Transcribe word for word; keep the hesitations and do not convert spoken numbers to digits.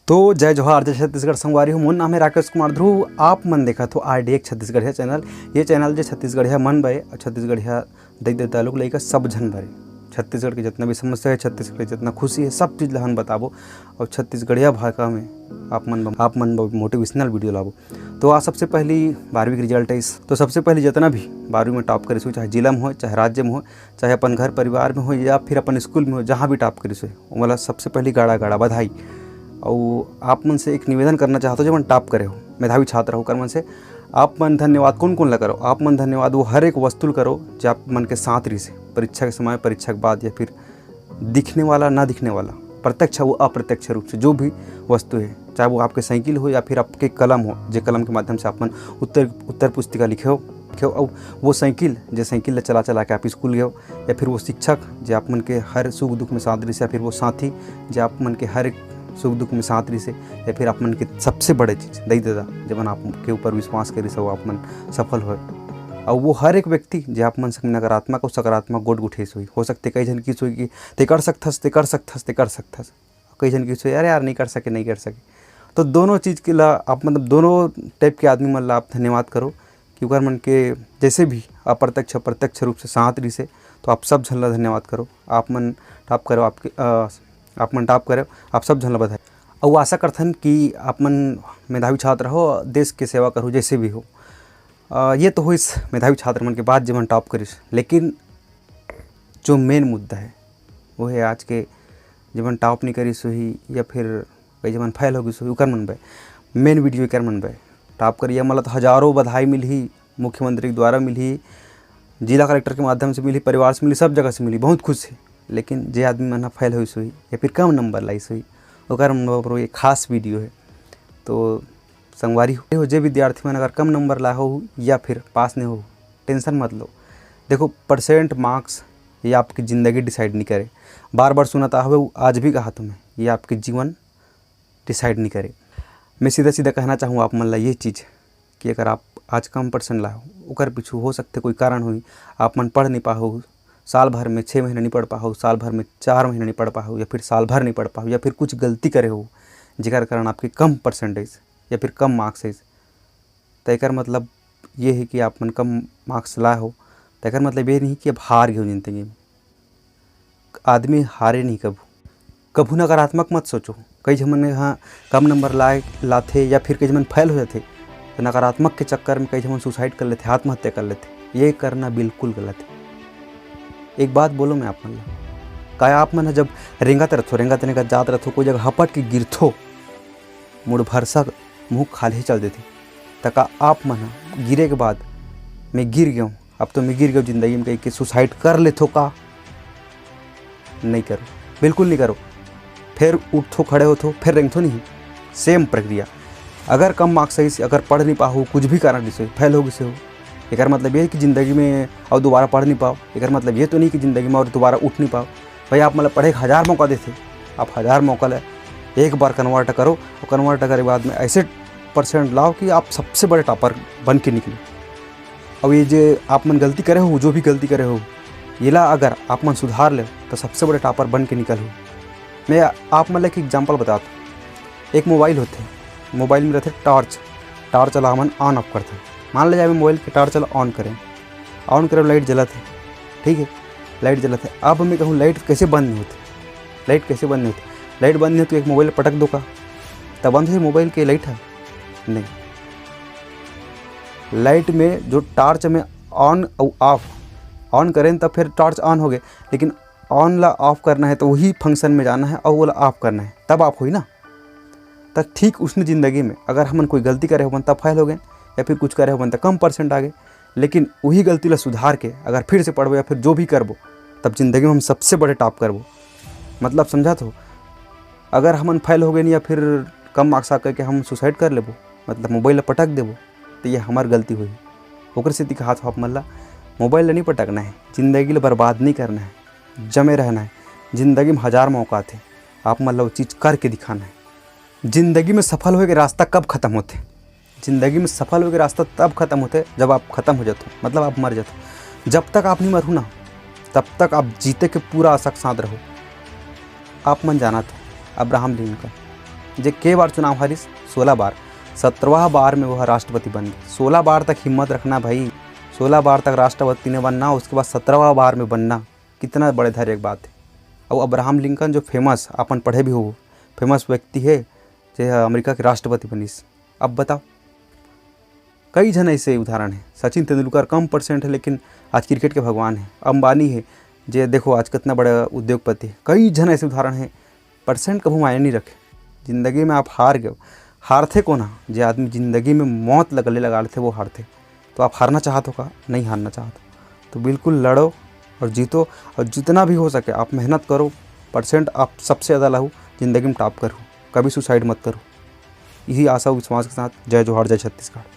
तो जय जोहार, जय छत्तीसगढ़ संगवारी हो। मोर नाम है राकेश कुमार ध्रुव। आप मन देखत हो आरडीएक्स छत्तीसगढ़िया चैनल। ये चैनल जे छत्तीसगढ़िया मन बर अउ छत्तीसगढ़िया दई ददा लोग लइका सब झन बर, छत्तीसगढ़ के जितना भी समस्या है, छत्तीसगढ़ के जितना खुशी है, सब चीज़ ला हम बताबो अउ छत्तीसगढ़िया भाषा में आप मन ब-, आप मन बर मोटिवेशनल वीडियो लाबो। तो आज सबसे पहली बारहवीं के रिजल्ट आइस, तो सबसे पहली जितना भी बारहवीं में टॉप करिस हो, चाहे जिला में हो, चाहे राज्य में हो, चाहे अपन घर परिवार में हो या फिर अपन स्कूल में हो, जहाँ भी टॉप करिस हो, ओमन ला सबसे पहली गाड़ा गाड़ा बधाई। अउ आप मन से एक निवेदन करना चाहत हो, जेमन टॉप करे हो, मेधावी छात्र हो, ओकर मन से आप मन धन्यवाद कोन कोन ला करो? आप मन धन्यवाद वो हर एक वस्तु ल करो, जे आप मन के साथ रहिस हे परीक्षा के समय, परीक्षा के बाद, या फिर दिखने वाला, ना दिखने वाला, प्रत्यक्ष वो अप्रत्यक्ष रूप से जो भी वस्तु है, चाहे वो आपके साइकिल हो या फिर आपके कलम हो, जे कलम के माध्यम से आप मन उत्तर उत्तर पुस्तिका लिखे हो, लिखे हो, अउ वो साइकिल, जे साइकिल ला चला चला के आप स्कूल गए हो, या फिर वो शिक्षक जे आप मन के हर सुख दुख में साथ रहिस, या फिर वो साथी जे आप मन के हर एक सुख दुख में साथ रहिस, या फिर आप मन के सबसे बड़े चीज़ दई ददा, जेमन आप के ऊपर विश्वास करिस, वो आप मन सफल होए। अउ वो हर एक व्यक्ति जे आप मन संग नकारात्मक अउ सकारात्मक गोठ गुठेस होही, हो सकथे कई झन किस होही कि ते कर सकथस, ते कर सकथस, ते कर सकथस, कई झन किस होही अरे यार नहीं कर सके, नहीं कर सके। तो दोनों चीज़ के ला आप, मतलब दोनों टाइप के आदमी मन ला आप धन्यवाद करो कि ओकर मन के जैसे भी अप्रत्यक्ष अप्रत्यक्ष रूप से साथ रहिस हे, तो आप सब झन ला धन्यवाद करो। आप मन टॉप करो, आपके अ, आप मन टॉप करो, आप सब झन ला बधाई। अउ आशा करथन कि आप मन मेधावी छात्र हो, देश के सेवा करो, जैसे भी हो। अ, ये तो होइस मेधावी छात्र मन के बात, जेमन टॉप करिस, लेकिन जो मेन मुद्दा है, वो है आज के जेमन टॉप नहीं करिस होही या फिर कई जेमन फेल हो गिस होही, ओकर मन बर मेन वीडियो एकर मन बर। टॉप करिया मन ला तो हजारों बधाई मिलही, मुख्यमंत्री के द्वारा मिलही, जिला कलेक्टर के माध्यम से मिलही, परिवार से मिलही, सब जगह से मिलही, बहुत खुश है। लेकिन जे आदमी मन ह फेल होइस होही या फिर कम नंबर लाइस होही, ओकर मन बर ये खास वीडियो है। तो संगवारी हो, जे विद्यार्थी मन अगर कम नंबर लाए हो या फिर पास नहीं हो, टेंशन मत लो। देखो, परसेंट, मार्क्स, ये आपकी ज़िंदगी डिसाइड नहीं करे। बार बार सुनत आहवे, आज भी कहा तुम्हें, ये आपके जीवन डिसाइड नहीं करे। मैं सीधा सीधा कहना चाहूँ आप मन ला ये चीज़ कि अगर आप आज कम परसेंट लाए हो, ओकर पीछू हो सकथे कोई कारण होही, आप मन पढ़ नहीं पाहो, साल भर में छः महीना नहीं पढ़ पाहो, साल भर में चार महीना नहीं पढ़ पाहो, या फिर साल भर नहीं पढ़ पाहो, या फिर कुछ गलती करे हो, जेकर कारण आपके कम परसेंट आइस या फिर कम मार्क्स आइस, तो एकर मतलब ये है कि आप मन कम मार्क्स लाए हो, तो एकर मतलब ये नहीं कि अब हार गए हो जिंदगी में। आदमी हारे नहीं कभू। कभू नकारात्मक मत सोचो। कई झमन ह कम नंबर लाए, लाथे या फिर कई झमन फेल हो जाथे, तो नकारात्मक के चक्कर में कई झमन सुसाइड कर लेथे, आत्महत्या कर लेथे। ये करना बिल्कुल गलत है। एक बात बोलो मैं आप मन ला, का आप मन ह जब रेंगत रथो, रेंगत, रेंगत जात रथो, कोई जगह हपट के गिरथो, मुड़ भरसा, मुंह खाली चल देथे, त का आप मन ह गिरे के बाद, "मैं गिर गया हूँ, अब तो मैं गिर गया हूँ जिंदगी में," कह के सुसाइड कर लेथो का? नहीं करो, बिल्कुल नहीं करो। फिर उठथो, खड़े होथो, फिर रेंगथो नहीं। सेम प्रक्रिया। अगर कम मार्क्स आइस, अगर पढ़ नहीं पाहो, कुछ भी कारण से फेल हो गए हो, एकर मतलब ये कि जिंदगी में और दोबारा पढ़ नहीं पाओ। एकर मतलब ये तो नहीं कि जिंदगी में और दोबारा उठ नहीं पाओ। भाई, आप मतलब पढ़े के हज़ार मौका देथे, आप हज़ार मौका ले एक बार कन्वर्ट करो, और कन्वर्ट करे के बाद में ऐसे परसेंट लाओ कि आप सबसे बड़े टॉपर बन के निकलो। और ये जे आप मन गलती करे हो, जो भी गलती करे हो, येला अगर आप मन सुधार ले, तो सबसे बड़े टॉपर बन के निकल हो। मैं आप मन ला एक एग्जांपल बतात हूँ। एक मोबाइल होथे, मोबाइल में रहथे टॉर्च, टॉर्च ला हमन ऑन ऑफ करथन। मान ले जाए मोबाइल के टॉर्च ला ऑन करें, ऑन करे लाइट जलत है, ठीक है, लाइट जलत है। अब मैं कहूँ लाइट कैसे बंद नहीं होती, लाइट कैसे बंद नहीं होती? लाइट बंद नहीं होती, एक मोबाइल पटक दो का, तब बंद हो मोबाइल के लाइट है? नहीं। लाइट में जो टॉर्च में ऑन और ऑफ, ऑन करें तब फिर टॉर्च ऑन हो गए, लेकिन ऑन ला ऑफ करना है तो वही फंक्शन में जाना है और वो ला ऑफ करना है, तब ऑफ हुई ना। तो ठीक उसने जिंदगी में अगर हमन कोई गलती करे होबन तब फेल हो गए, या फिर कुछ करे होबन तब कम परसेंट आ गए, लेकिन वही गलती ला सुधार के अगर फिर से पढ़बो या फिर जो भी करबो, तब जिंदगी में हम सबसे बड़े टॉप करबो। मतलब समझा तो, अगर हमन फेल हो गए या फिर कम मार्क्स आ करके हम सुसाइड कर लेबो, मतलब मोबाइल ला पटक देबो, तो ये हमार गलती होही। ओकर सेती कहात हो आप मन ला, मोबाइल ला नहीं पटकना है, जिंदगी ला बर्बाद नहीं करना है, जमे रहना है। जिंदगी में हज़ार मौका आथे, आप मन ला वो चीज़ करके दिखाना है। जिंदगी में सफल होए के रास्ता कब खत्म होथे? जिंदगी में सफल होए के रास्ता तब खत्म होथे जब आप खत्म हो जाते हो, मतलब आप मर जाते हो। जब तक आप नहीं मरहू ना, तब तक आप जीते के पूरा आशा के साथ रहो। आप मन जानत हो अब्राहम लिंकन, जे के बार चुनाव हारिस? सोलह बार। सत्रहवाँ बार में वो राष्ट्रपति बन गे। सोलह बार तक हिम्मत रखना भाई, सोलह बार तक राष्ट्रपति ने बनना, उसके बाद सत्रहवाँ बार में बनना, कितना बड़े धैर्य के बात है। और अब्राहम लिंकन जो फेमस, अपन पढ़े भी हो, फेमस व्यक्ति है, जे ह अमेरिका के राष्ट्रपति बनिस। अब बताओ, कई झन ऐसे उदाहरण है। सचिन तेंदुलकर कम परसेंट है, लेकिन आज क्रिकेट के भगवान है। अंबानी है, जे देखो आज कितना बड़ा उद्योगपति है। कई झन ऐसे उदाहरण है। परसेंट कभू मायने नहीं रखे। जिंदगी में आप हार गए, हारथे कोन हा? जे आदमी जिंदगी में मौत ल गले लगा लेथे, वो हारथे। तो आप हारना चाहत हो का? नहीं हारना चाहत। तो बिल्कुल लड़ो और जीतो, और जितना भी हो सके आप मेहनत करो। परसेंट आप सबसे ज़्यादा लाहू, जिंदगी में टॉप करो, कभी सुसाइड मत करो। यही आशा और विश्वास के साथ जय जोहार, जय छत्तीसगढ़।